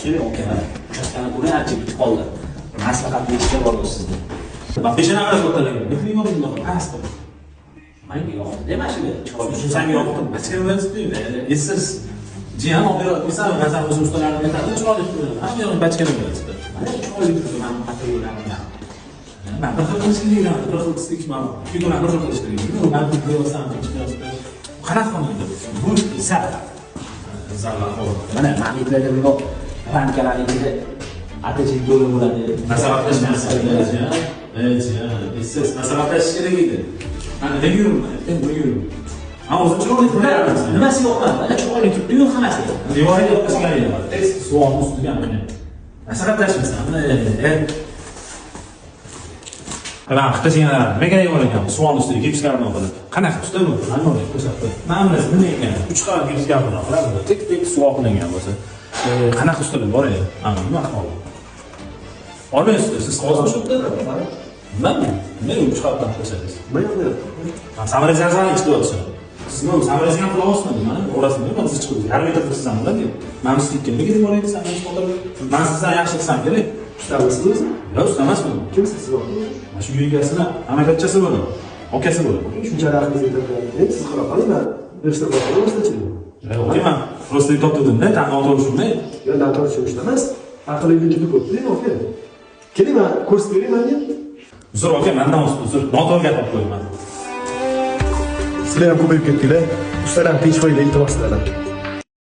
Keling aka, mana uchastkani ko'ring, ancha bitib qoldi. Maslahat berishga borib sizni. Man peshona qarab o'talagan. Nima yo'q bunaqa past. Menga yoqdi, mana shu chiroyli. Shu senga yoqdi. Bachka emas-ku. Esiz. Jiyan olib berolmaysan, masalan, o'zim ustalarim aytadi, chiroyli qilib beradi. Hamma yo'q bachka emas. Mana chiroyli turdi, mana qatorlarni. Man bir xil qilish kerak, bir xil qilsak, man figurani bir xil qilish kerak. Man qo'yasan, chiqyapti. Qanaqa qilmaydi? Bu zal. Zal. Mana magnitlarda bundoq ramkalarning ichida ATC yo'li bo'ladi. Maslahatlashmayapsan, jiyan. Jiyan, esiz maslahatlashish kerak edi. Mana nega yuribman? Nega yuribman? Ha, o'zi chiroyli qilyapmiz. Nimasi yo'qman? Mana chiroyli turibdi-yu hammasi. Devoriga yoqishgan edi. Tez suvonni ustiga mana. Maslahatlashmaysan. Mana qilib nima kerak bor ekan? Suvonni ustiga gipskarton qilib. Qanaqa usta bu? Mana bunday ko'rsatdi. Mana bunisi nima ekan? 3 qavat gipskarton qiladi. Tek-tek suvoq qilingan bo'lsa. Qanaqa ustalar bor edi? Ana nima qildi? Olmaysiz, siz qog'oz shu yerda. Nima? Nima 3 qavatdan qilsangiz? Nima yo'q? Samorezani ishlayapsiz. Siz nima samorezga ham qilyapsizmi? Mana orasida nima siz chiqib yarim metr qilsangiz ham bo'ladi. Mana sizniki nima kerak bor edi? Man sizdan yaxshi qilsam kerak. Ustamisiz o'zi? Yo'q, usta emasman. Kimsiz siz? Mana shu uy egasini amakivachchasi bo'ladi. Akasi bo'ladi. Shuncha aqlingiz yetadi. Siz qila qoling, man yig'ishtirib qo'yaman ustachilik. Yo'q, man просто topdimda, tan noto'g'ri shunday. Yo'q, noto'g'ri tushunish emas. Aqli juda ko'p-da, aka. Keling, man ko'rsatib bering menga. Uzr aka, mandan uzr. Noto'g'ri gap olib qo'yibman. Sizlar ham ko'payib ketdinglar. Ustalar tinch qo'yinglar, iltimos sizlardan.